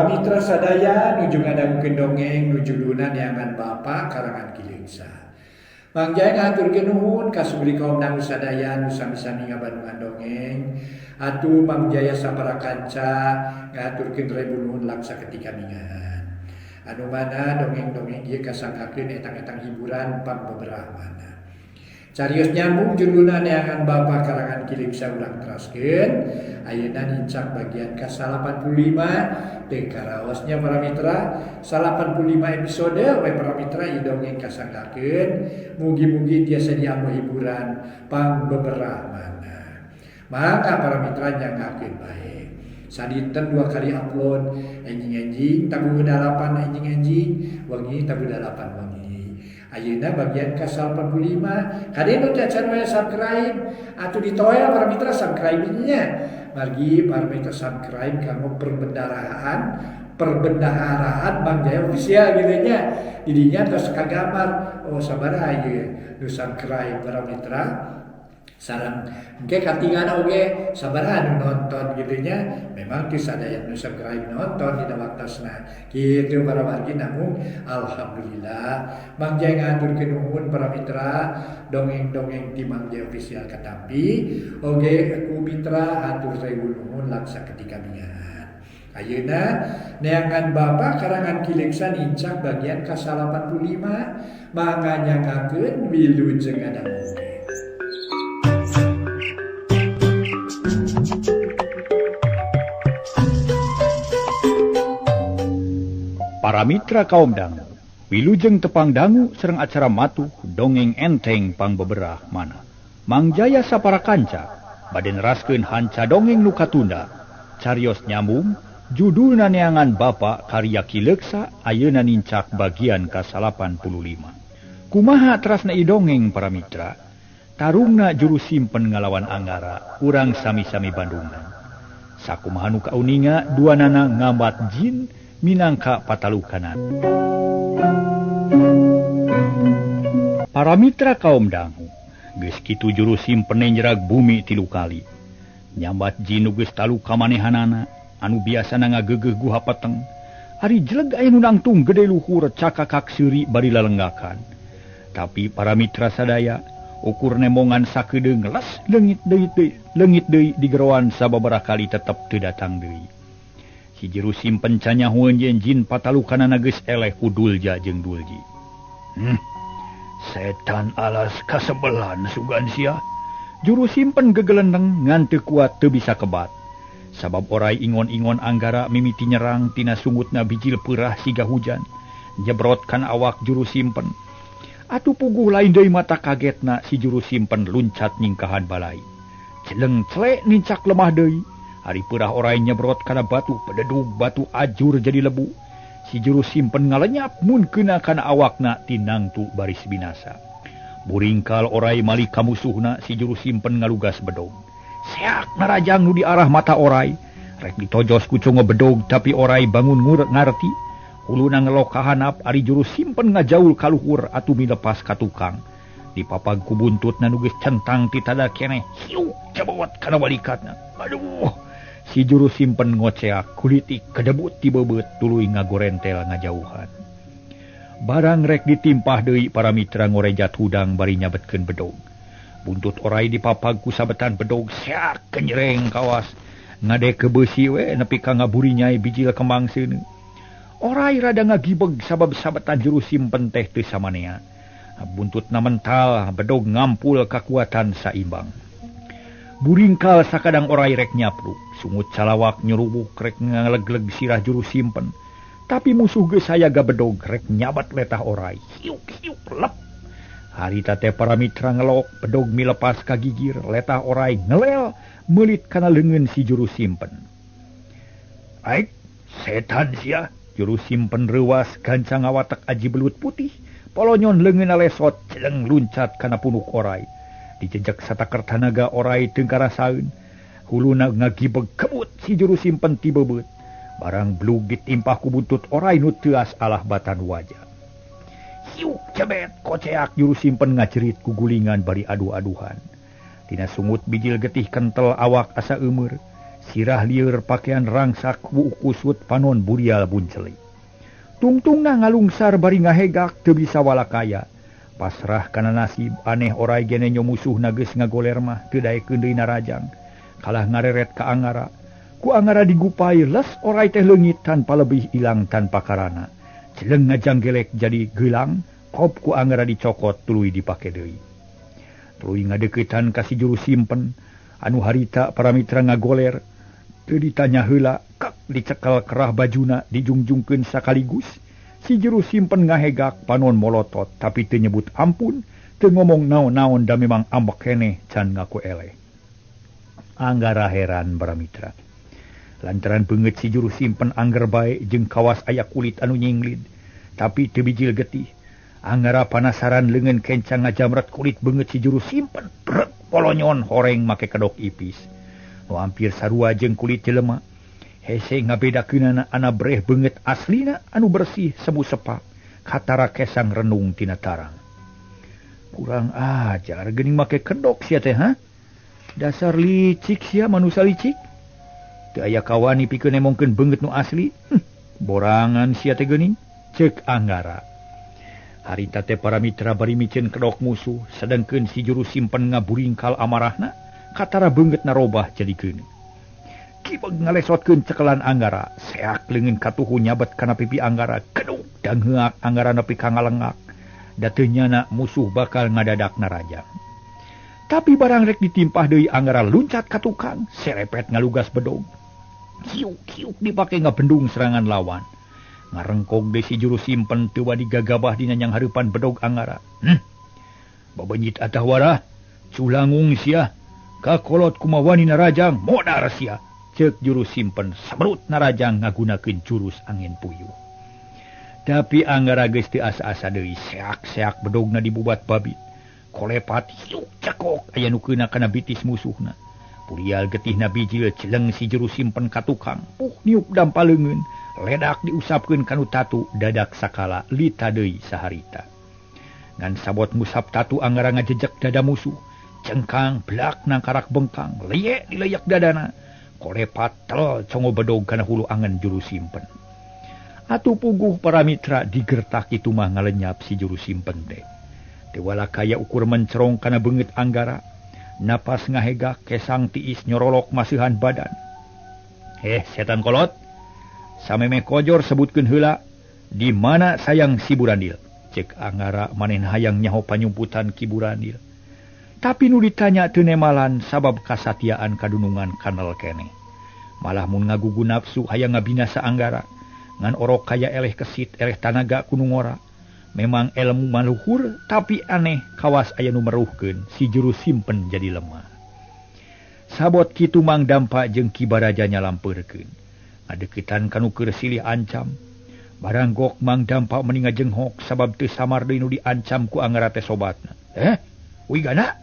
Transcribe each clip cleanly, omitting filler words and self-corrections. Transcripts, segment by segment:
Para mitra sadaya nuju ngadangukeun dongeng nu judulna Neangan Bapa karangan Ki Leuksa. Mang Jaya ngahaturkeun nuhun ka sugri kaum dangu sadaya nu sami-sami ngabandungan dongeng. Atuh Mang Jaya sapara kanca ngahaturkeun rebu nuhun laksa ketika mingahan. Anu mana dongeng-dongeng ieu kasanggakeun etang-etang hiburan pangbeberah mana. Carios nyambung judulna Neangan Bapa karangan Ki Leuksa urang teraskeun. Ayeuna nincak bagian ka-85 teu karaosnya para mitra 85 episode we para mitra ieu dongeng kasanggakeun mugi-mugi tiasa dianggo hiburan pangbeberah mana. Mangga para mitra nyanggakeun bae. Sadinten 2 kali upload, enjing-enjing tabuh 8 enjing-enjing, wengi tabuh 8 wengi. Ayeuna bagian ka-85 kade nu teu acan we subscribe atuh ditoel para mitra subscribe nya. Margi para mitra subscribe kanggo perbendaharaan Mang Jaya Official gitu nya. Didinya tos kagambar oh sabaraha ieu nu subscribe para mitra. Sareng engke katingan oge sabaraha nu nonton gitu nya. Memang teu sadaya nu subscribe nonton dina waktosna kitu para wargi, namun alhamdulillah Mang Jaya ngahaturkeun nuhun para mitra dongeng-dongeng ti Mang Jaya Official katampi oge ku mitra hatur ribu nuhun laksa ketika mingahan. Ayeuna Neangan Bapa karangan Ki Leuksa nincak bagian ka-85 mangga nyangakeun wilujeng ngadangukeun. Para mitra kaum dangu, wilujeng tepang dangu sareng acara matuh dongeng enteng pangbeberah mana. Mang Jaya sapara kanca bade neraskeun hanca dongeng nu katunda. Carios nyambung judulna Neangan Bapa karya Ki Leuksa ayeuna nincak bagian ka-85. Kumaha terasna ieu dongeng para mitra? Tarungna juru simpen ngalawan Anggara, urang sami-sami Bandungan. Sakumaha nu kauninga duanana ngambat jin minangka patalukanan. Para mitra kaum dangu, geus kitu juru simpen njerag bumi 3 kali. Nyambat jin nu geus taluka manehanana, anu biasana ngageugeuh guha peteng. Ari jeleg aya nu nangtung gede luhur cakakak seuri bari lalenggakan. Tapi para mitra sadaya, ukur nemongan sakedeung les leungit deui di geroan sababaraha kali tetep teu datang deui. Si juru simpen canyahueun yen jin patalukanana geus eleh ku Dulja jeung Dulji. Setan alas kasebelan sugan sia. Juru simpen gegelendeng ngan teu kuat teu bisa kebat. Sabab orai ingon-ingon Anggara mimiti nyerang tina sungutna bijil peurah siga hujan. Nyebrotkan awak juru simpen. Atuh puguh lain deui mata kagetna si juru simpen luncat nyingkahan balai. Celeng celek nincak lemah deui. Ari peurah orai nyebrot kana batu, pededug batu ajur jadi lebu. Si juru simpen ngalenyap mun keuna kana awakna tinangtu baris binasa. Buringkal orai malik ka musuhna, si juru simpen ngalugas bedog. Seak narajang nu di arah mata orai. Rek ditojos ku congo bedog tapi orai bangun ngarti. Huluna ngelok ka hanap, ari juru simpen ngajaul ka luhur atuh milepas ka tukang. Dipapag ku buntutna nu geus centang ti tada keneh. Hiuk cebot kana walikatna. Aduh. Si juru simpen ngoceak kulitik kedebut ti beubeut tuluy ngagorentel ngajauhan. Barang rek ditimpah deui para mitra ngorejat hudang bari nyabetkeun bedog. Buntut orai dipapag ku sabetan bedog seak kenyereng kawas. Ngadek ke beusi we nepi ka ngaburi nyai bijil kembang seuneu. Orai rada ngagibeg sabab sabetan juru simpen teh teu samanea. Buntutna mental, bedog ngampul kakuatan saimbang. Buringkal sakadang orai rek nyapruk, sungut calawak nyerubuk rek ngalegleg sirah juru simpen. Tapi musuh geus sayaga bedog rek nyabat letah orai. Hiuk hiuk lep. Harita teh para mitra ngelok, bedog milepas ka gigir, letah orai ngelel meulit kana leungeun si juru simpen. Aik, setan sia. Juru simpen reuas gancang ngawatek aji belut putih, polonyon leungeunna lesot celeng luncat kana punuk orai. Dijejek sataker tanaga orai teu karasaeun. Huluna ngagibeg kebut si juru simpen ti beubeut. Barang blug ditimpah ku buntut orai nu teuas alah batan wajah. Hiuk cebet koceak juru simpen ngajerit ku gulingan bari adu-aduhan. Tina sungut bijil getih kentel awak asa eumeur. Sirah lieur pakaian rangsak buuk kusut panon burial bunceli. Tungtungna ngalungsar bari ngahegak teu bisa walakaya. Pasrah kana nasib aneh orai gene nyo musuhna geus ngagoler mah teu daekeun deui narajang. Kalah ngareret ka Angara. Ku Angara digupai les orai teh leungit tanpa lebih ilang tanpa karana. Celeng ngajanggelek jadi geulang, kop ku Angara dicokot tuluy dipake deui. Tuluy ngadeuketan ka si juru simpen anu harita para mitra ngagoler teu ditanya heula kak dicekel kerah bajuna dijungjungkeun sakaligus. Si juru simpen ngahegak panon molotot tapi teu nyebut ampun, teu ngomong naon-naon da memang ambek keneh can ngaku eleh. Anggara heran para mitra. Lantaran beungeut si juru simpen angger bae jeung kawas aya kulit anu nyinglid, tapi teu bijil getih. Anggara panasaran leungeun kencang ngajamret kulit beungeut si juru simpen, brek polonyon horeng make kedok ipis. Nu hampir sarua jeung kulit jelema. Hese ngabedakeunana ana breh beungeut aslina anu bersih semu sepa, katara kesang renung tina tarang. Kurang ajar geuning make kedok sia teh ha? Dasar licik sia manusia licik. Teu aya kawani pikeun nemongkeun beungeut nu asli. Borangan sia teh geuning, ceuk Anggara. Harita teh para mitra bari miceun kedok musuh, sedengkeun si juru simpen ngaburingkal amarahna, katara beungeutna robah jadi geuning. Kibeg ngalesotkeun cekelan Anggara, seak leungeun katuhu nyabet kana pipi Anggara, keduk dangheak Anggara nepi ka ngalengak. Da teu nyana musuh bakal ngadadak narajang. Tapi barang rek ditimpah deui Anggara luncat ka tukang, serepet ngalugas bedog. Kiuk-kiuk dipake ngabendung serangan lawan. Ngarengkog deui si juru simpen teu wani gagabah dina nyang hareupan bedog Anggara. Babenyit atah warah, culangung sia, kakolot kumawani narajang, modar sia. Ceuk juru simpen sabrut narajang ngagunakeun jurus angin puyuh. Tapi Anggara geus teu asa-asa deui, seak-seak bedogna dibubat babit. Kolepat hiuk cekok aya nu keuna kana bitis musuhna. Purial getihna bijil celeng si juru simpen ka tukang. Puh niup dampa leungeun, ledak diusapkeun kanu tatu dadak sakala lita deui saharita. Ngan sabot ngusap tatu Anggara ngajejek dada musuh. Cengkang blak nangkarak bengkang, leye dileyak dadana. Kolepat tel congo bedog kana hulu angen juru simpen. Atuh puguh para mitra digertak itu mah ngalenyap si juru simpen teh. Tewala kaya ukur mencerong kana beungeut Anggara. Napas ngahegak kesang tiis nyorolok masihan badan. Setan kolot. Samemeh kojor sebutkeun heula di mana sayang si Burandil. Cek Anggara manehna hayang nyaho panyumputan Ki Burandil. Tapi nu ditanya teu nemalan sabab kasatiaan kadunungan kanal keneh. Malah mun ngagugu nafsu hayang ngabinasa Anggara. Ngan orok kaya eleh kesit eleh tanaga ku nu ngora. Memang ilmu maluhur tapi aneh kawas aya nu meruhkeun si juru simpen jadi lemah. Sabot kitu Mang Dampa jeung Ki Baraja nyalampeurkeun. Ngadeukeutan kanu keur silih ancam. Baranggok Mang Dampa meni ngajenghok sabab teu samar deui nu diancam ku Anggara teh sobatna. Wigana?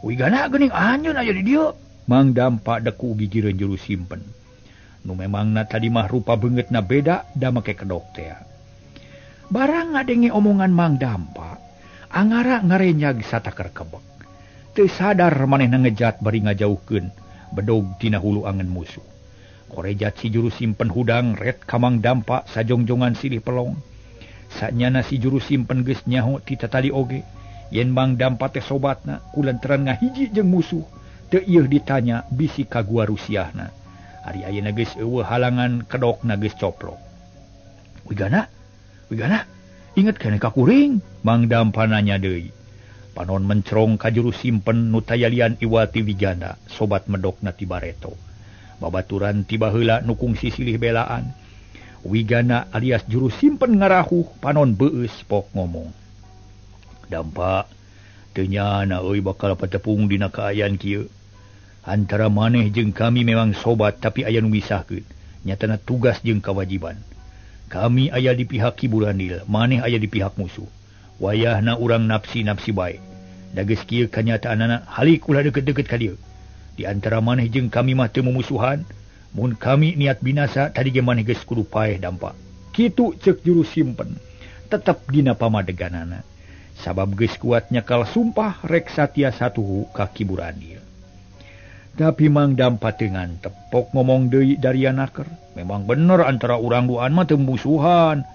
Wigana geuning anjeun aya di dieu. Mang Dampa deku gigireun juru simpen. Nu memangna tadi mah rupa beungeutna beda da make kedok teh. Barang ngadenge omongan Mang Dampa, Anggara ngarenyag sataker kebek. Teu sadar manehna ngejat bari ngajauhkeun bedog tina hulu angen musuh. Korejat si juru simpen hudang ret ka Mang Dampa sajongjongan silih pelong. Sanyana si juru simpen geus nyaho ti tatadi oge. Yen Mang Dampa teh sobatna kulantaran ngahiji jeung musuh, teu ieuh ditanya bisi ka gua rusiahna. Ari ayeuna geus eueuh halangan kedokna geus coplok. Wigana? Wigana? Inget keneh ka kuring? Mang Dampa nanya deui. Panon mencerong ka juru simpen nu tayalian iwati Wigana, sobat medokna ti bareto. Babaturan tiba heula nu kungsi silih belaan. Wigana alias juru simpen ngarahuh panon beueus pok ngomong. Dampa teu nyana euy bakal patepung dina kaayaan kieu. Antara maneh jeung kami memang sobat tapi aya nu misahkeun. Nyatana tugas jeung kawajiban. Kami aya di pihak Ki Burandil, maneh aya di pihak musuh. Wayahna urang nafsi-nafsi bae. Da geus kieu kanyataanana halik ulah deukeut-deukeut ka dieu. Di antara maneh jeung kami mah teu mumusuhan. Mun kami niat binasa tadi ge maneh geus kudu paeh Dampa. Kitu ceuk juru simpen. Tetep dina pamadeganana. Sabab geus kuat nyakal sumpah rek satia satuhu ka Ki Burandil. Tapi Mang Dampa teu ngantep pok ngomong deui dari anaker. Memang bener antara urang duaan mah teu musuhan.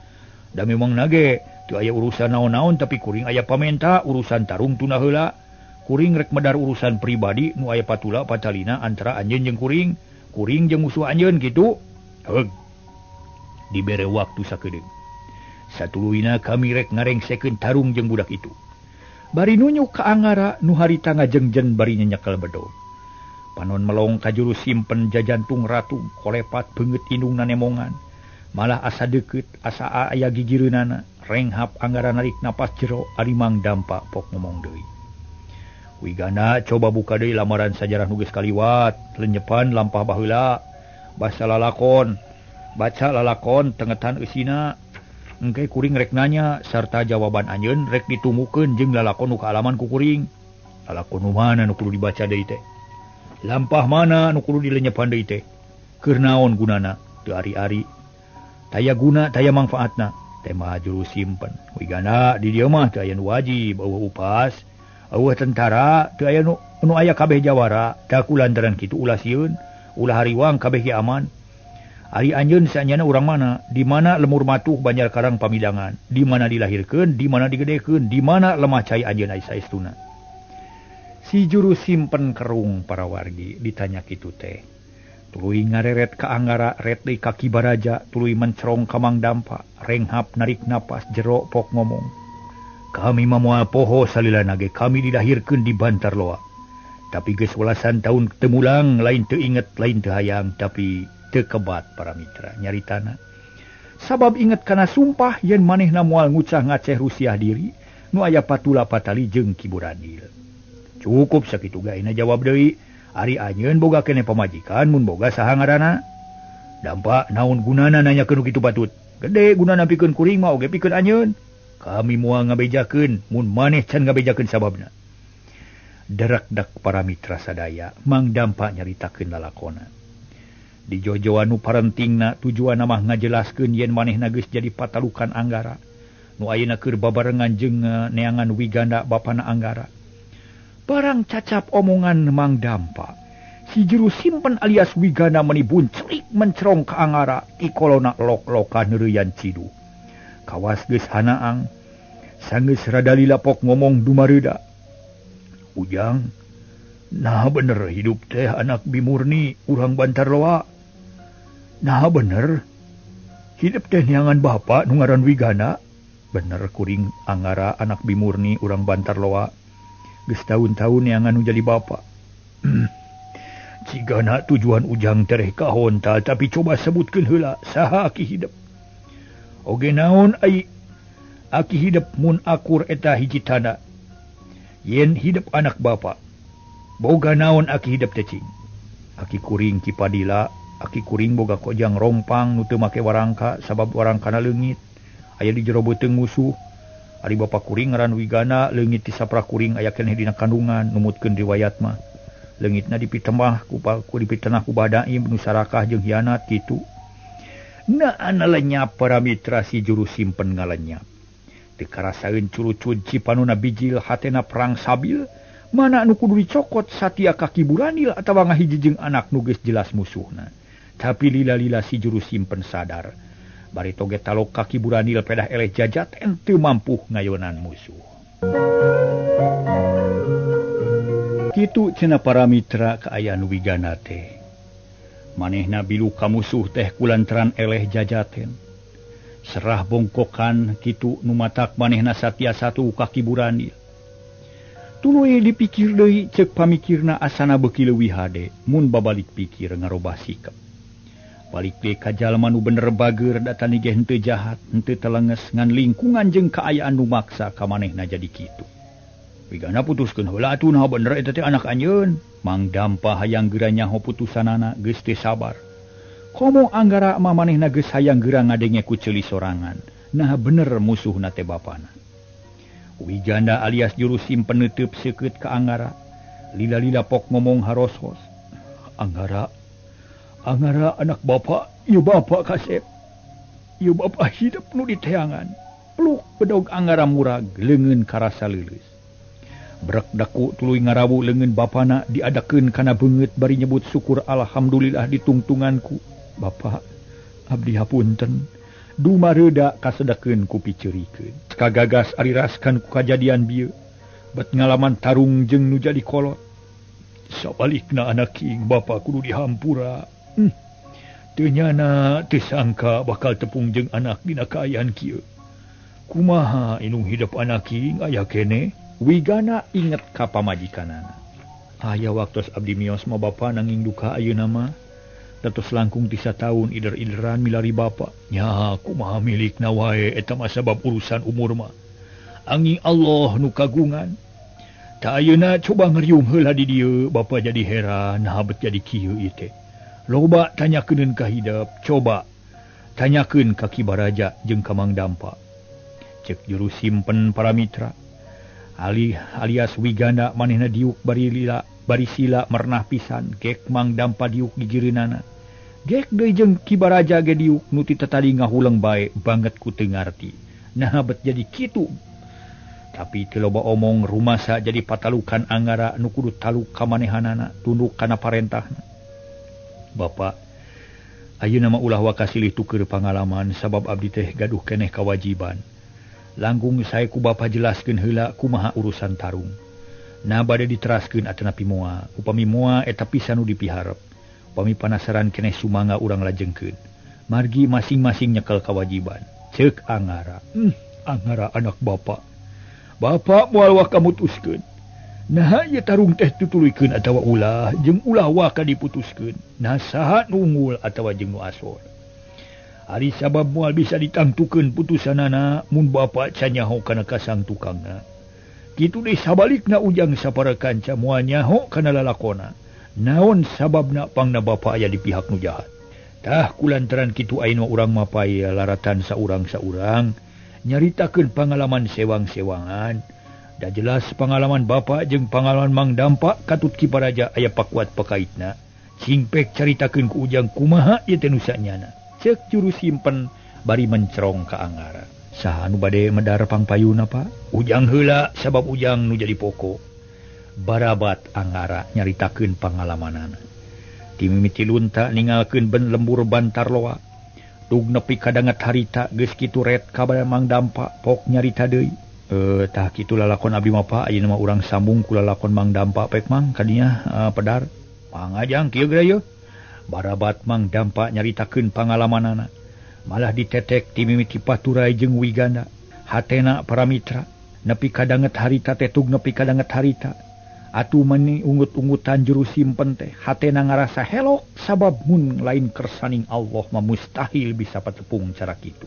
Da memang nage teu aya urusan naon-naon tapi kuring aya pamenta urusan tarung tuna heula. Kuring rek medar urusan pribadi nu aya patula patalina antara anjeun jeung kuring, kuring jeung musuh anjeun kitu. Heug. Dibere waktu sakedeung. Satuluyna kami rek ngarengsekeun tarung jeung budak itu. Bari nunyuk ka Angara nu harita ngajengjen bari nyekel bedog. Panon melong ka juru simpen jajantung ratu kolepat beungeut indungna nemongan. Malah asa deukeut asa aya gigireunana. Renghap Anggara narik napas jero ari Mang Dampa pok ngomong deui. Wigana coba buka deui lamaran sajarah nu geus kaliwat, lenyepan lampah baheula, basa lalakon, baca lalakon tengetan eusina. Engke kuring rek nanya sarta jawaban anjeun rek ditumukeun jeung lalakon nu kaalaman ku kuring. Lalakon nu mana nu kudu dibaca deui teh? Lampah mana nu kudu dilenyepan deui teh? Keur naon gunana? Teu ari-ari. Taya guna, taya mangfaatna. Tema juru simpen. Wigana di dieu mah teu aya nu wajib, eueuh upas, eueuh tentara, teu aya nu aya kabeh jawara. Da kulantaran kitu ulah sieun, ulah hariwang kabeh ge aman. Ari anjeun saenyana urang mana? Di mana lemur matuh Banjar Karang Pamidangan? Di mana dilahirkeun, di mana digedekeun, di mana lemah cai anjeun ai saestuna? Si juru simpen kerung para wargi ditanya kitu teh. Tuluy ngareret ka Anggara, ret deui ka Ki Baraja, tuluy mencerong ka Mang Dampa, renghap narik napas jero pok ngomong. Kami mah moal poho salilana ge kami dilahirkeun di Bantarloa. Tapi geus welasan tahun temulang lain teu inget lain teu hayang tapi teu kebat para mitra nyaritana. Sabab inget kana sumpah yen manehna moal ngucah ngaceh rusiah diri nu aya patula patali jeung Ki Buranil. Cukup sakitu gaena jawab deui. Ari anjeun boga keneh pamajikan mun boga saha ngaranna? Dampa naon gunana nanyakeun nu kitu patut. Gede gunana pikeun kuring mah oge pikeun anjeun. Kami moal ngabejakeun mun maneh can ngabejakeun sababna. Derakdak para mitra sadaya Mang Dampa nyaritakeun lalakona. Di jojoan nu parentingna tujuanna mah ngajelaskeun yen manehna geus jadi patalukan Anggara. Nu ayeuna keur babarengan jeung neangan Wiganda bapana Anggara. Barang cacap omongan Mang Dampa, si juru simpen alias Wiganda meni buncrik mencerong ka Anggara tikolona lok-loka neureuyan cidu. Kawas geus hanaang, sanggeus rada lila pok ngomong dumareuda. Ujang, nah bener hidup teh anak bimurni urang Bantarloa. Nah bener, hidup teh neangan bapa nu ngaran Wiganda. Bener kuring Anggara anak bimurni urang Bantarloa. Geus tahun-tahun yang anu jadi bapa. Cigana tujuan Ujang tereh kahontal tapi coba sebutkeun heula saha aki hidep. Oge naon ai aki hidep mun akur eta hiji tanda. Yen hidep anak bapa. Boga naon aki hidep teh cing. Aki kuring Ki Padila, aki kuring boga kojang rompang nu teu make warangka sabab warangkana leungit. Aya di jero beuteung musuh. Ari bapa kuring ngaran Wigana leungit ti sapra kuring aya keneh dina kandungan numutkeun riwayat mah. Leungitna dipitemah ku dipitenah ku badaim nu sarakah jeung hianat kitu. Naana lenyap para mitra si juru simpen ngalenyap. Teu karasaeun curucud cipanuna bijil hatena perang sabil mana nu kudu dicokot satia ka Ki Buranil atawa ngahiji jeung anak nu geus jelas musuhna. Tapi lila-lila si juru simpen sadar. Bari toge talok ka Ki Buranil pedah eleh jajat ente mampuh ngayonan musuh. Kitu cenah para mitra kaayaan Wiganda teh. Manehna bilu ka musuh teh kulantaran eleh jajaten. Serah bongkokan kitu nu matak manehna satia satu ka Ki Buranil. Tuluy dipikir deui ceuk pamikirna asana beuki leuwih hade mun babalik pikir ngarobah sikap. Balik deui ka jalma nu bener bager datani ge henteu jahat, henteu telenges ngan lingkungan jeung kaayaan nu maksa ka manehna jadi kitu. Wigana putuskeun heula atuh nah bener eta teh anak anjeun. Mang Dampa hayang geura nyaho putusanana geus teu sabar. Komo Anggara mah manehna geus hayang geura ngadenge ku ceuli sorangan. Nah bener musuhna teh bapana. Wiganda alias juru simpen neuteub seukeut ka Anggara. Lila-lila pok ngomong harosos. Anggara, Anggara anak bapa, ieu bapa kasep. Ieu bapa hidup nu diteangan. Peluk bedog Anggara murag leungeun karasa leuleus. Brek daku tuluy ngarawu leungeun bapana diadakeun kana beungeut bari nyebut syukur alhamdulillah ditungtunganku. Bapak, abdi hapunten. Dumareuda kasedekeun ku piceurikeun. Kagagas ariraskan ku kajadian bieu. Bet ngalaman tarung jeung nu jadi kolot. Sabalikna anak king bapa kudu dihampura. Teu nyana teu sangka bakal tepung jeung anak dina kaayaan kieu. Kumaha inung hidup anak king aya keneh? Wigana inget ka pamajikanana. Aya waktos abdi mios ma bapa nanging duka ayeuna mah. Datos langkung 3 tahun ider-ideran milari bapa. Nya kumaha milikna wae eta mah sabab urusan umur mah. Angin Allah nu kagungan. Ta ayeuna coba ngeriung heula di dieu, bapa jadi heran habet jadi kieu ieu teh. Loba tanyakeun ka hidep, coba tanyakeun ka Ki Baraja jeung ka Mang Dampa. Cek juru simpen para mitra. Ali alias Wigana manehna diuk bari lila bari sila merenah pisan, gek Mang Dampa diuk gigireunana. Gek deui jeung Ki Baraja ge diuk nu ti tatadi ngahuleng bae banget ku teu ngarti. Nah bet jadi kitu. Tapi teu loba omong rumasa jadi patalukan Angara nu kudu taluk ka manehanana tunduk kana parentahna. Bapak, ayeuna mah ulah wakasilih tuker pangalaman sabab abdi teh gaduh keneh kawajiban. Langkung sae ku bapa jelaskeun heula kumaha urusan tarung. Nah bade diteraskeun atanapi moal, upami moal eta pisan nu dipiharep. Upami panasaran keneh sumangga urang lajengkeun. Margi masing-masing nyekel kawajiban. Ceuk Angara. Angara anak bapak. Bapak moal waka mutuskeun. Nah ieu tarung teh tutuluykeun atawa ulah, jeung ulah waka diputuskeun. Nah saha nu unggul atawa jeung nu asor. Ari sabab moal bisa ditangtukeun putusanana mun bapa can nyaho kana kasang tukangna. Kitu deui sabalikna Ujang sapara kanca moal nyaho kana lalakona. Naon sababna pangna bapa aya di pihak nu jahat. Tah kulantaran kitu ayeuna urang mapay laratan saurang-saurang nyaritakeun pangalaman sewang-sewangan. Da jelas pangalaman bapa jeung pangalaman Mang Dampa katut Ki Baraja aya pakuat pakaitna. Cingpek caritakeun ku Ujang kumaha ieu teh nu sanyana. Cek juru simpen bari mencerong ka Angara. Saha nu bade medar pangpayuna Pak? Ujang heula sabab Ujang nu jadi pokok. Barabat Angara nyaritakeun pangalamanana. Timimiti lunta ningalkeun ben lembur bantar loa. Tug nepi kadanget harita geus kitu ret ka Mang Dampa pok nyarita deui. Tah kitu lalakon abdi mah Pak, ayeuna mah urang sambung ku lalakon Mang Dampa pek Mang kadinya pedar. Pangajang kieu geura yeuh. Barabat Mang Dampa nyaritakeun pangalamanana. Malah ditetek ti mimiti Paturai jeung Wigana. Hatena para mitra nepi kadanget harita teh tug nepi kadanget harita. Atuh meni ungut-ungutan juru simpen teh hatena ngarasa helok sabab mun lain kersaning Allah mah mustahil bisa patepung cara kitu.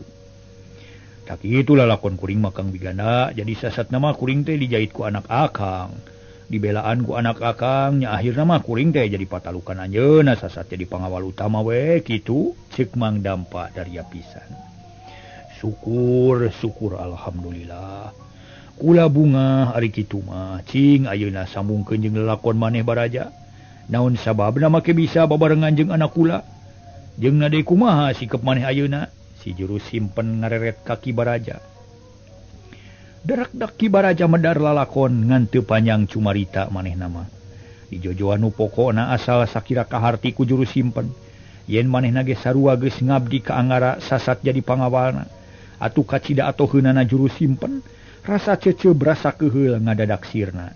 Tak itulah lakon kuring mah Kang Wigana, jadi sasat nama kuring teh dijahit ku anak akang. Dibelaan ku anak akang, nya akhirna mah kuring teh jadi patalukan anjeunna sasat jadi pangawal utama we kitu ceuk Mang Dampa daria pisan. Syukur syukur alhamdulillah. Kula bunga ari kitu mah cing ayeuna sambungkeun jeung lalakon maneh Baraja. Naon sababna make bisa babarengan jeung anak kula? Jeung na deui kumaha sikep maneh ayeuna? Si juru simpen ngareret ka Ki Baraja. Derak-dak Ki Baraja medar lalakon ngan teu panjang cumarita manehna mah. Dijojoan nu pokona asal sakira kaharti ku juru simpen. Yen manehna ge sarua geus ngabdi ka Angara sasat jadi pangawalna. Atuh kacida atoheunana juru simpen, rasa cece berasa keheul ngadadak sirna.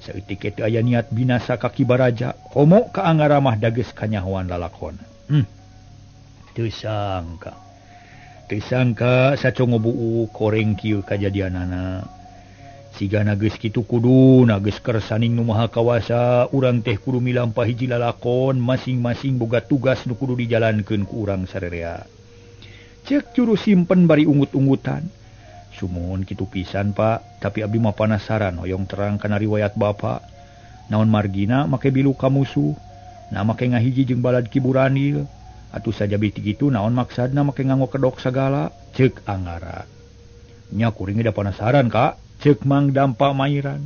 Saeutik teu aya niat binasa ka Ki Baraja, komo ka Angara mah dageus kanyahoan lalakon. Teu sangka. Teu sangka sacongo buuk koreng kieu kajadianana. Sigana geus kitu kudu geus kersaning nu Maha Kawasa, urang teh kudu milampah hiji lalakon, masing-masing boga tugas nu kudu dijalankeun ku urang sarerea. Cek juru simpen bari ungut-ungutan. Sumuhun kitu pisan Pak, tapi abdi mah panasaran hoyong terang kana riwayat Bapak. Naon margina make bilu ka musuh, na make ngahiji jeung balad Ki Buranil. Atuh sajabi ti kitu naon maksadna make nganggo kedok sagala, ceuk Angara. Nya kuring da panasaran Kak, ceuk Mang Dampa mairan.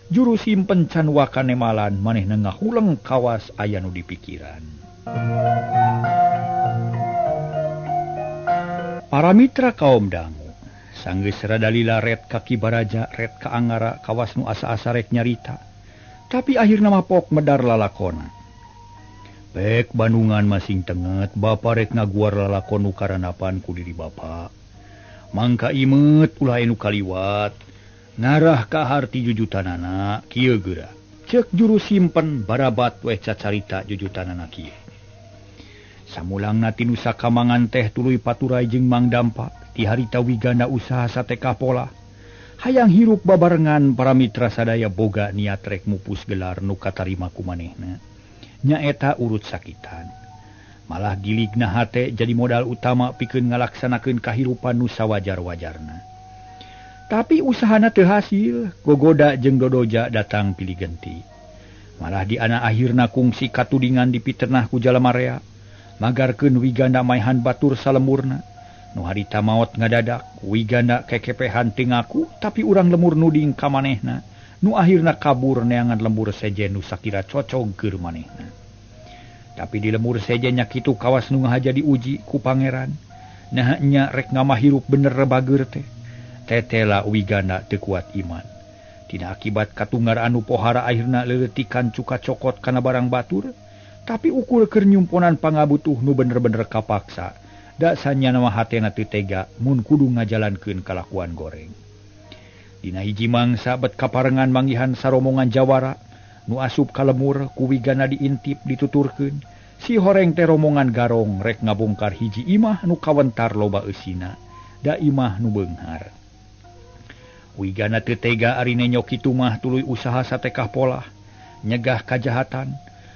Juru simpen can wakanemalan manehna ngahuleng kawas aya nu dipikiran. Para mitra kaum dangu, Sanggeus rada lila ret ka Ki Baraja, ret ka Angara, kawas nu asa-asa rek nyarita. Tapi akhirna mah pok medar lalakona. Pek Bandungan masing tenget, bapa rek ngaguar lalakon nu karanapan ku diri bapa. Mangka imet ulah anu kaliwat, ngarah ka harti jujutanana kieu geura. Ceuk juru simpen barabat weh cacarita jujutanana kieu. Samulangna ti Nusa Kambangan teh tuluy paturai jeung Mang Dampa, ti harita Wigana usaha sateka pola. Hayang hirup babarengan para mitra sadaya boga niat rek mupus gelar nu katarima ku manehna. Nyaeta urut sakitan. Malah giligna hate jadi modal utama pikeun ngalaksanakeun kahirupan nu sawajar-wajarna. Tapi usahana teu hasil, gogoda jeung dodoja datang pilih genti. Malah di anak akhirna kungsi katudingan dipiternah ku jalma rea, magarkeun Wigana maehan batur salemurna. Nu harita maot ngadadak, Wigana kekepehan teu ngaku, tapi urang lemur nuding ka manehna. Nu akhirna kabur neangan lembur sejen nu sakira cocog keur manehna. Tapi di lemur sejen nya kitu kawas nu ngahaja diuji ku pangeran. Nah nya rek ngamahirup bener bager teh. Tetela Wigana teu kuat iman. Tina akibat katunggar anu pohara akhirna leuletikan cuka cokot kana barang batur, tapi ukur keur nyumponan pangabutuh nu bener-bener kapaksa. Da sanyana mah hatena teu tega mun kudu ngajalankeun kalakuan goreng. Dina hiji mangsa bet kaparengan manggihan saromongan jawara nu asup ka lemur ku Wigana diintip dituturkeun. Si horeng teh romongan garong rek ngabongkar hiji imah nu kawentar loba eusina, da imah nu beunghar. Wigana teu tega ari nenyo kitu mah tuluy usaha satekah polah nyegah kajahatan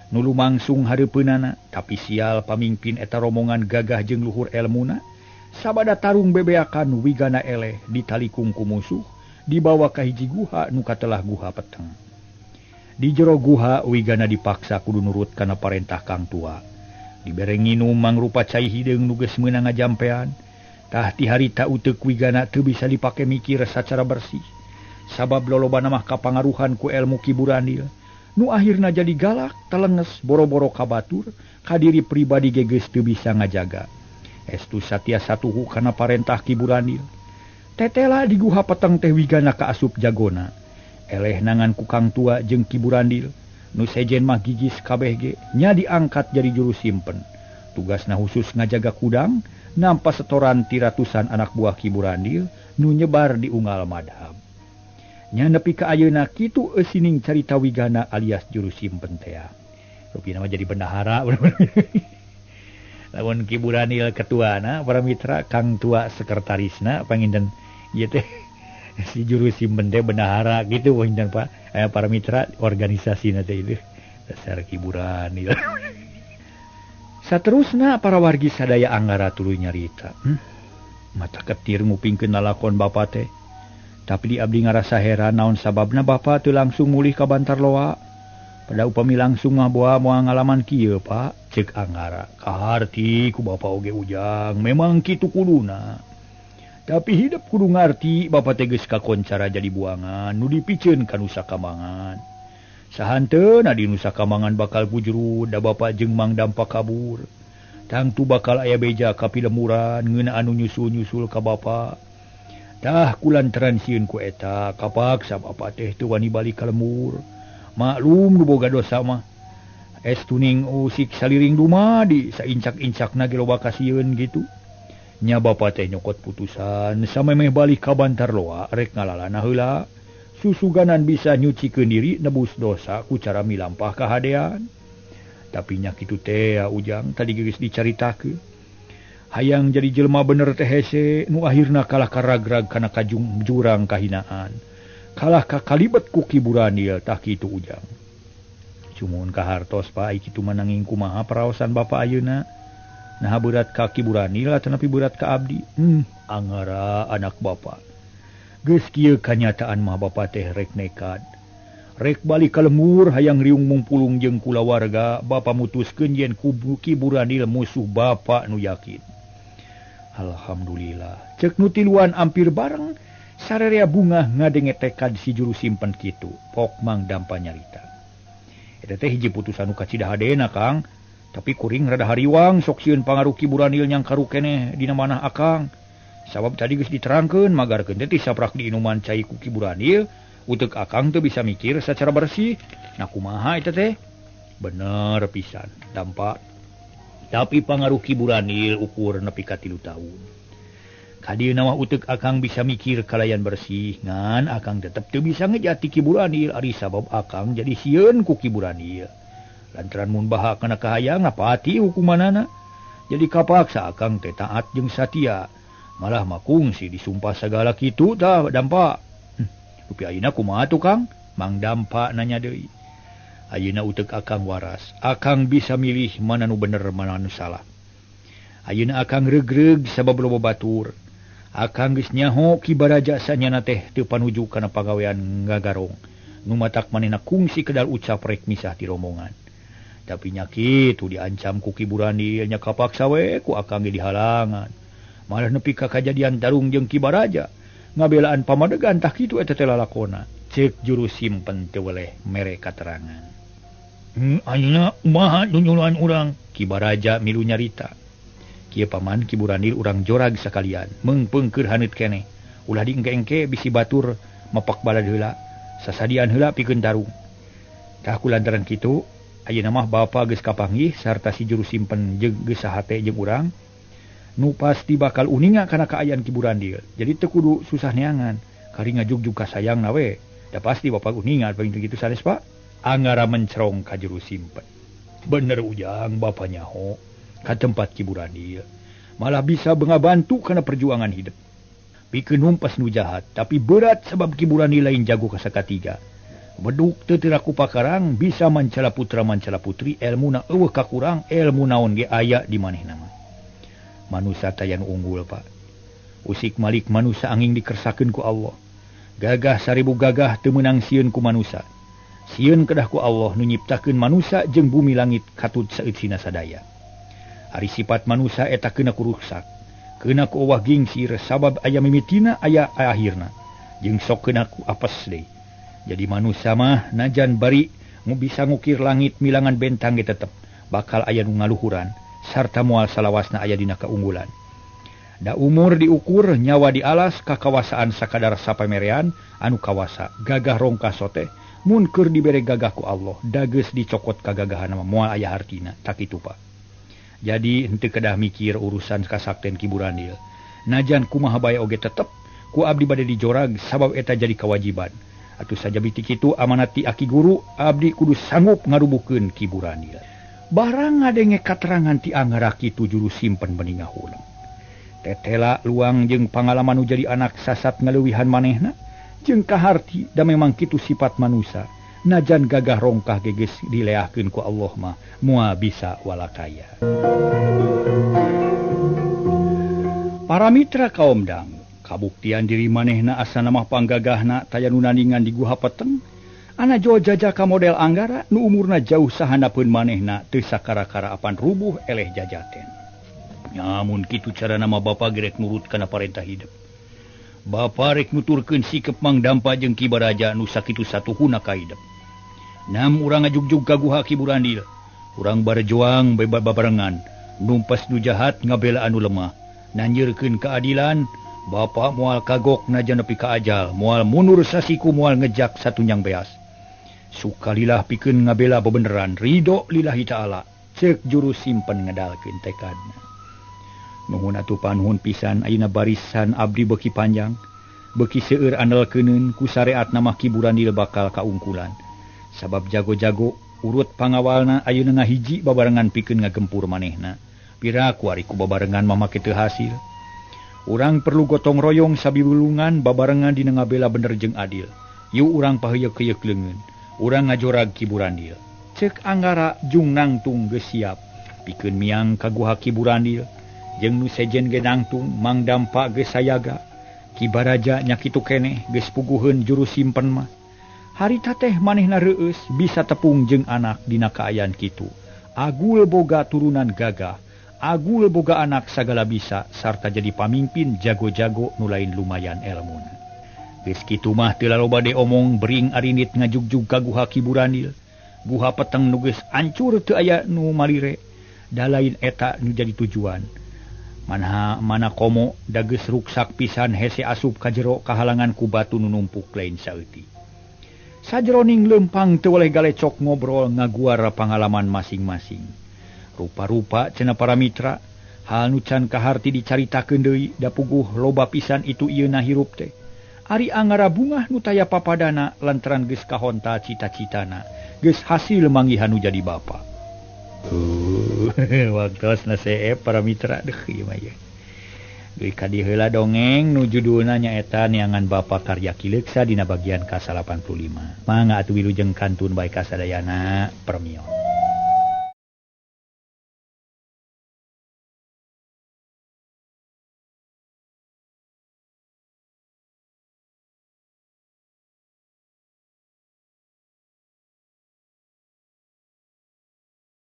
nu lumangsung hareupeunana, tapi sial pamingpin eta romongan gagah jeung luhur elmuna. Sabada tarung bebeakan Wigana eleh ditalikung ku musuh, dibawa ka hiji guha nu katelah guha peteng. Di jero guha Wigana dipaksa kudu nurut kana parentah Kang Tua. Dibere nginum mangrupa cai hideung nu geus meunang ngajampean. Tah ti harita uteuk Wigana teu bisa dipake mikir sacara bersih. Sabab lolobana mah kapangaruhan ku elmu Ki Burandil. Nu akhirna jadi galak, telenges, boro-boro ka batur, ka diri pribadi ge geus teu bisa ngajaga. Estu satia satuhu kana parentah Ki Burandil. Tetela di guha peteng teh Wigana kaasup jagona. Eleh nangan ku Kang Tua jeung Ki Burandil, nu sejen mah gigis kabeh ge nya diangkat jadi juru simpen. Tugasna khusus ngajaga kudang, nampa setoran ti ratusan anak buah Ki Burandil nu nyebar di unggal madhab. Nya nepi ka ayeuna kitu eusining carita Wigana alias juru simpen tea. Rupina mah jadi bendahara. Lamun Ki Burandil ketuana, para mitra, Kang Tua sekretarisna panginten ieu teh si juru simpen teh bendahara gitu panginten Pak. Para mitra organisasina teh itu dasar Ki Burandil. Saterusna para wargi sadaya Anggara tuluy nyarita. Mata ketir ngupingkeun lalakon bapa teh. Tapi di abdi ngarasa heran naon sababna bapa teu langsung mulih ka Bantarloa. Pada upami langsung mah boa moal ngalaman kieu Pak, ceuk Anggara. Kaharti ku bapa oge Ujang, memang kitu kuduna. Tapi hidup kudu ngarti bapa teh geus kakoncara jadi buangan nu dipiceun ka Nusa Kambangan. Sahanteuna di Nusa Kambangan bakal bujurud da bapa jeung Mang Dampa kabur. Tangtu bakal aya beja ka pilemuran ngeuna anu nyusul-nyusul ka bapa. Tah kulantaran sieun ku eta kapaksa bapa teh teu wani balik ka lemur. Maklum nu boga dosa mah. Estuning usik saliring dumadi saincak-incakna ge loba kasieun gitu. Nya bapa teh nyokot putusan samemeh balik ka Bantarloa rek ngalalana heula. Susuganan bisa nyucikeun diri nebus dosa ku cara milampah kahadean. Tapi nya kitu teh Ujang tadi geus dicaritakeun. Hayang jadi jelema bener teh hese nu akhirna kalah karagrag kana kajung jurang kahinaan. Kalah ka kalibet ku Ki Burandil tah kitu Ujang. Cumuhun kahartos Pak, kitu mah nanging kumaha paraosan bapa ayeuna. Naha berat ka Ki Burandil atanapi berat ka abdi? Angara anak bapa. Geus kieu kanyataan mah bapa teh rek nekad. Rek balik ka lemur hayang riung mumpulung jeung kulawarga, bapa mutuskeun yen kubu Ki Burandil musuh bapa nu yakin. Alhamdulillah. Ceuk nu tiluan ampir bareng sarerea bungah ngadenge tekad si juru simpen kitu. Pok Mang Dampa nyarita. Eta teh hiji putusan nu kacida hadena Kang, tapi kuring rada hariwang sok sieun pangaruh Ki Burandil nyangkaru keneh dina manah akang. Sabab tadi geus diterangkeun magarkeun teh saprak diinuman cai ku Ki Burandil, uteuk akang teu bisa mikir secara bersih. Nah kumaha eta teh? Bener pisan, dampak. Tapi pangaruh Ki Burandil ukur nepi ka 3 tahun. Kadieuna mah uteuk akang bisa mikir kalayan bersih, ngan akang tetep teu bisa ngejati Ki Burandil ari sabab akang jadi sieun ku Ki Burandil. Lantaran mun baha kana kahayang pati hukumanana. Jadi kapaksa akang teh taat jeung satia. Malah makungsi disumpah sagala kitu tah dampak. Rupi ayeuna kumaha tuh Kang? Mang Dampak nanya deui. Ayeuna uteuk akang waras. Akang bisa milih mana nu bener mana nu salah. Ayeuna akang regreg sabab loba batur. Akang geus nyaho Ki Baraja sanyana teh teu panuju kana pagawean ngagarong. Nu matak manehna kungsi kedal ucap rek misah ti rombongan. Tapi nya kitu diancam ku Ki Burandil nya kapaksa we ku akang ge dihalangan. Malah nepi ka kajadian tarung jeung Ki Baraja ngabelaan pamadegan tah kitu eta teh lalakona. Ceuk juru simpen teu weleh mere katerangan. Ayeuna kumaha nyunyulan urang? Ki Baraja milu nyarita. Kieu paman Ki Burandil urang jorag sakalian, meungpeung keur haneut keneh. Ulah diengke-engke bisi batur mapak balad heula, sasadian heula pikeun tarung. Tah ku lantaran kitu, ayeuna mah bapa geus kapanggih sarta si juru simpen jeung geus sahate jeung urang. Nu pasti bakal uninga kana kaayaan Ki Burandil. Jadi teu kudu susah neangan. Kari ngajugjug ka sayangna we. Da pasti bapak uninga paling kitu sanes Pak. Angara mencerong ka juru simpen. Bener ujang bapa nyaho ka tempat Ki Burandil. Malah bisa bengabantu kana perjuangan hidup. Pikeun numpas nu jahat, tapi berat sebab Ki Burandil lain jago ka sakatiga. Beduk teu teu pakarang bisa mancala putra mancala putri elmuna eueuh kakurang elmu naon ge aya di manehna mah. Manusa tayan unggul Pak. Usik malik manusa angin dikersakeun ku Allah. Gagah 1000 gagah teu meunang sieun ku manusa. Sieun kedah ku Allah nu nyiptakeun manusa jeung bumi langit katut saeutsina sadaya. Ari sifat manusa eta keuna ku ruksak. Keuna ku owah gingsir sabab aya mimitina aya akhirna. Jeung sok keuna ku apes deui. Jadi manusa mah najan bari nu bisa ngukir langit milangan bentang ge tetep bakal aya nu ngaluhuran. Sarta moal salawasna aya dina kaunggulan. Da umur diukur, nyawa dialas, kakawasaan sakadar sapamerean anu kawasa, gagah rongka sote, mun keur dibere gagah ku Allah, dageus dicokot kagagahan mah moal aya hartina, tak kitu Pak. Jadi henteu kedah mikir urusan kasakten Ki Burandil. Najan kumaha bae oge tetep ku abdi bade dijorag sabab eta jadi kewajiban. Atuh saja biti kitu amanat ti aki guru, abdi kudu sanggup ngarubuhkeun Ki Burandil. Barang ngadenge katerangan ti Angara kitu juru simpen beninga huleng. Tetela luang jeung pangalaman nu jadi anak sasat ngaleuwihan manehna jeung kaharti da memang kitu sifat manusa. Najan gagah rongkah ge geus dileahkeun ku Allah mah moal bisa walakaya. Para mitra kaum dang, kabuktian diri manehna asana mah panggagahna taya nu nandingan di guha peteng. Ana jo jajaka model Anggara nu umurna jauh sahanapeun manehna teu sakara-kara apan rubuh eleh jajaten. Nyamun kitu carana mah bapa gerek nurut kana parentah hidup. Bapa rek nuturkeun sikep Mang Dampa jeung Ki Baraja nu sakitu satuhuna ka hidup. Nam urang ngajugjug ka guha Ki Burandil. Urang barjuang babarengan, numpas nu jahat ngabela anu lemah, nanjeurkeun keadilan. Bapa moal kagok najan nepi ka ajal, moal mundur sasiku moal ngejak satunyang beas. Sukalilah pikeun ngabela bebeneran, ridho lillahi ta'ala. Ceuk juru simpen ngedalkeun tekadna. Nuhun atuh panuhun pisan ayeuna barisan abdi beuki panjang, beuki seueur andalkeuneun ku sareatna mah Ki Burandil bakal kaungkulan. Sabab jago-jago urut pangawalna ayeuna ngahiji babarengan pikeun ngagempur manehna. Piraku ari ku babarengan mah make teu hasil. Urang perlu gotong royong sabiwulungan babarengan dina ngabela bener jeung adil. Yu urang paheuyeuk-heuyeuk leungeun. Urang ngajorag Ki Burandil. Ceuk Anggara jung nangtung geus siap pikeun miang ka guha Ki Burandil. Jeung nu sejen ge nangtung Mang Dampa geus sayaga. Ki Baraja nya kitu keneh geus puguheun juru simpen mah. Harita teh manehna reueus bisa tepung jeung anak dina kaayaan kitu. Agul boga turunan gagah, agul boga anak sagala bisa sarta jadi pamimpin jago-jago nu lain lumayan elmuna. Geus kitu mah teu laloba de omong bering arinit ngajugjug ka guha Ki Burandil. Guha peteng nu geus ancur teu aya nu malire. Da lain eta nu jadi tujuan. Mana mana komo da geus ruksak pisan hese asup ka jero kahalangan ku batu nu numpuk lain saeutik. Sajroning lempang teu weleh galecok ngobrol ngaguar pangalaman masing-masing. Rupa-rupa cenah para mitra, hal nu can kaharti dicaritakeun deui da puguh loba pisan itu ieu na hirup teh. Ari Anggara bungah nu taya papadana lantaran geus kahonta cita-citana, geus hasil manggihan nu jadi bapa. Waktosna seep para mitra deuh ieu mah ye. Dugi ka dieu heula dongeng nu judulna nyaeta Neangan Bapa karya Ki Leuksa dina bagian ka-85. Mangga atuh wilujeng kantun bae kasadayana permios.